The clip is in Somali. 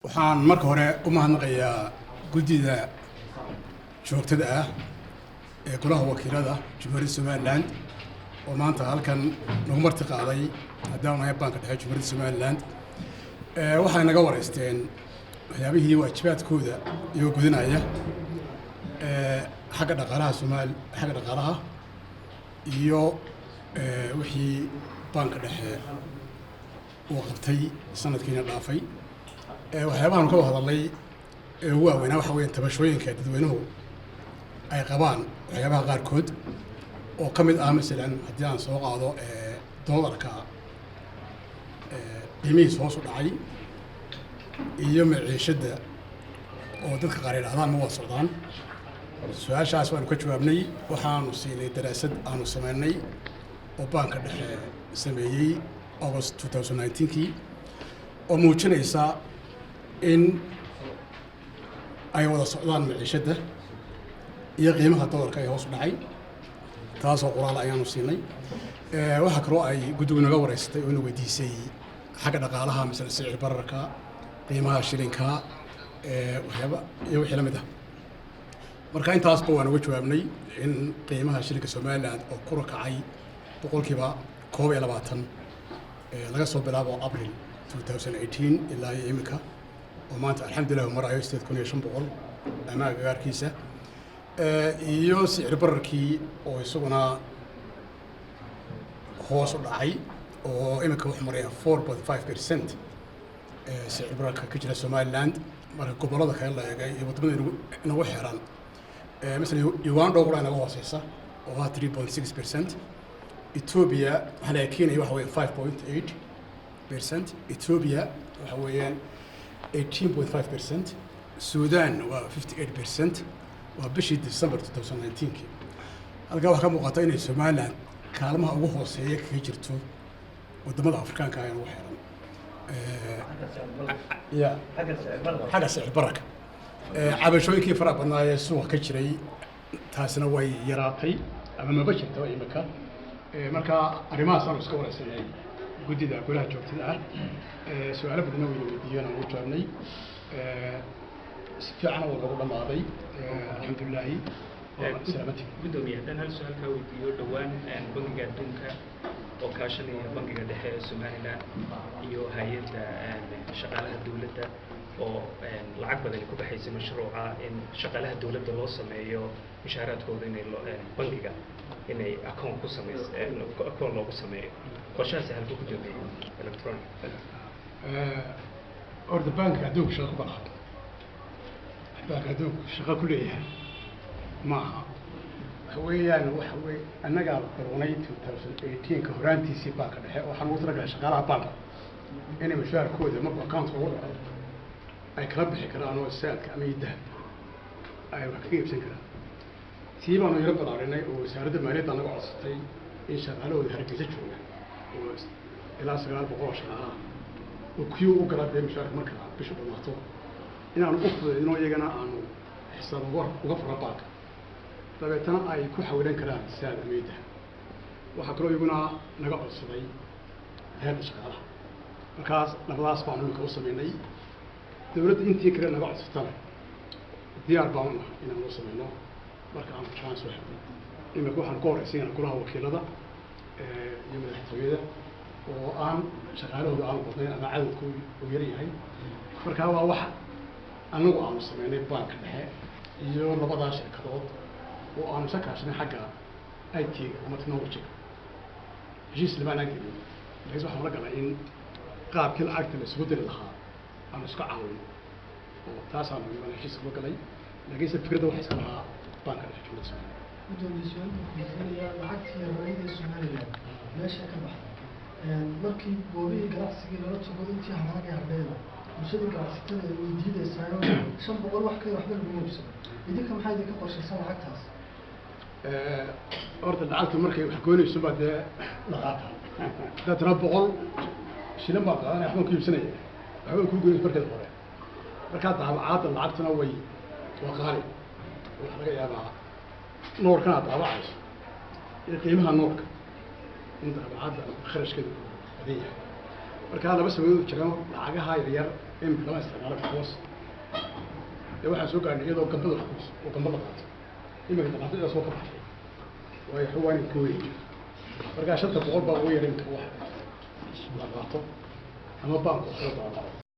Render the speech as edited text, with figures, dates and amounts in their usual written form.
Waxaan marka hore u mahadnaqayaa guddida joogtada ah ee Golaha Wakiilada Jamhuuriyadda Somaliland oo maanta halkan nagu marti qaaday. Haddaan nahay Baanka Dhexe Jamhuuriyadda Somaliland, waxay naga wareysteen waxyaabihii waajibaadkooda iyagoo gudanaya xagga dhaqaalaha Somaal, xagga dhaqaalaha iyo wixii Baanka Dhexe uu qabtay sanadkiina dhaafay. Waxyaabahan ka wada hadalnay ee ugu waaweynaa waxa weeyaan tabashooyinka dadweynuhu ay qabaan, waxyaabaha qaarkood oo ka mid ah, masalan haddii aan soo qaado doolarka qiimihiisa hoos u dhacay iyo maciishadda oo dadka qaar yidhahdaan ma wada socdaan. Su-aashaas waanu ka jawaabnay. Waxaanu siinay daraasad aanu sameynay oo Baanka Dhexe sameeyey August 2019kii oo muujinaysa in ay wada socdaan maciishadda iyo qiimaha doolarka ay hoos u dhacay. Taasoo qoraal ayaanu siinay. Waxaa kaloo ay guddigu naga wareysatay oo na weydiisay xagga dhaqaalaha, masala sicir bararka, qiimaha shilinka, waxyaaba iyo wixii la mid ah. Marka intaasba waan uga jawaabnay in qiimaha shilinka Somaliland oo kura kacay 21% laga soo bilaabo Abril 2018 ilaa iyo iminka oo maanta, alxamdulilah, marayo 8500 ama agagaarkiisa, iyo sicir bararkii oo isaguna hoos u dhacay oo iminka wuxuu maraya 4.5% sicir bararka ka jira Somaliland. Marka gobollada kale la eegay iyo waddamada inagu xeeran, masalan Uganda oo qura inaga hooseysa oo ah 3.6%. Ethiopia waxaa laga Kenya waxa weeye 5.8%, Ethiopia waxa weeyaan 18.5%, Sudan waa 58%, waa bishii December 2019. Halkaa waxaa ka muuqata inay Somaliland kaalmaha ugu hooseeya kaga jirto waddamada Afrikaanka ah ee ugu xeeran ya xagga sicir bararka. Cabashooyinkii faraha badnaa ee suuqa ka jiray, taasina way yaraatay ama maba jirto imika. Marka arrimahaas aanu iska wareysanay guddida golaha joogtada ah. Su-aalo badanna wayna weydiiyeen, aan ugu jawaabnay. Si fiican oo loogu dhamaaday, alxamdulilaahi, salaamati. Gudoomiye, haddaan hal su-aal kaa weydiiyo: dhowaan Bangiga Adduunka oo kaashanaya Bangiga Dhexe ee Somaliland iyo hay-adda shaqaalaha dowladda oo lacag badani ku baxaysay mashruuca in shaqaalaha dowladda loo sameeyo mushaaraadkooda inay loo bangiga inay account ku sameys account loogu sameeyo, qorshahaasi halkuu ku dambeeyey, electronic? Horta Baanka Adduunka shaqo ku laha, Baanka Adduunku shaqo ku leeyahay ma aha. Waxa weeyaan, waxa wey annagaa bilownay 2018ka horaantiisii Baanka Dhexe. Waxaan ugu talagalay shaqaalaha baanka inay mushaharkooda markuu accountka ugu dhaco ay kala bixi karaan oo Zaadka ama eDahab ay wax kaga iibsan karaan. Tii baanu yaro balaarinay oo Wasaaradda Maaliyadda naga codsatay in shaqaalahooda Hargeysa jooga oo ilaa 900 oo shaqaalaha oo queue u gala dee mushaharka marka bishu dhamaato inaanu u fudaydino, iyagana aanu xisaab uga furo baanka, dabeetana ay ku xawilan karaan Zaad ama eDahab. Waxaa kaloo iyaguna naga codsaday hay-adda shaqaalaha. Markaas labadaas baanu imika u sameynay. Dowladda intii kale naga codsatana diyaar baanu nahay inaanu u sameyno marka aanu jaan soo xirnay. Imika waxaanu ka horeysiinaa Golaha Wakiilada iyo madaxtooyada oo aan shaqaalahooda aanu badnayn ama cadadku uu yar yahay. Marka waa wax anagu aanu sameynay Baanka Dhexe iyo labadaa shirkadood oo aanu isa kaashanay xagga IT-ga ama technology-ga. Heshiis lamaanaan gelin, laakiinse waxaan la galay in qaabkii lacagta la isugu diri lahaa aanu iska caawino oo taasaanu iyagana heshiis kula galay, laakiinse fikradda waxa iska lahaa Baanka Dhexe Jumhuriyadda Soomaaliya. Gudoomiye, su-aal baan weydiinayaa. Lacagtii yarayda ee Somaliland meesha ka baxday, markii goobihii ganacsigii lala tago, intii haraagay hadhayda bulshadii ganacsatada way diidaysaayo, 500 wax ka yar waxba laguma iibsado. Idinka maxaa idinka qorshaysan lacagtaas? Horta lacagtu markay wax goynayso baa dee la qaata. Haddaad tira 100 shilin baa qaadanaya, waxbaan ku iibsanaya, waxbaan kuu goynayso markeeda hore. Markaa daabacaadda lacagtuna waa qaali. Waxaa laga yaabaa noorkan aad daabacayso iyo qiimaha noorka in daabacaadda kharashkeedu badan yahay. Markaa laba sababood jiraan lacagaha yaryar. Imika lama isticmaalo because dee waxaan soo gaarnay iyadoo gambada wax kuus oo gamba la qaato. Imika dhaqaatida soo ka baxday, waayo xawaanin ka weyn. Markaa 500 baa ugu yar imika wax la qaato ama baanku kala daabaco.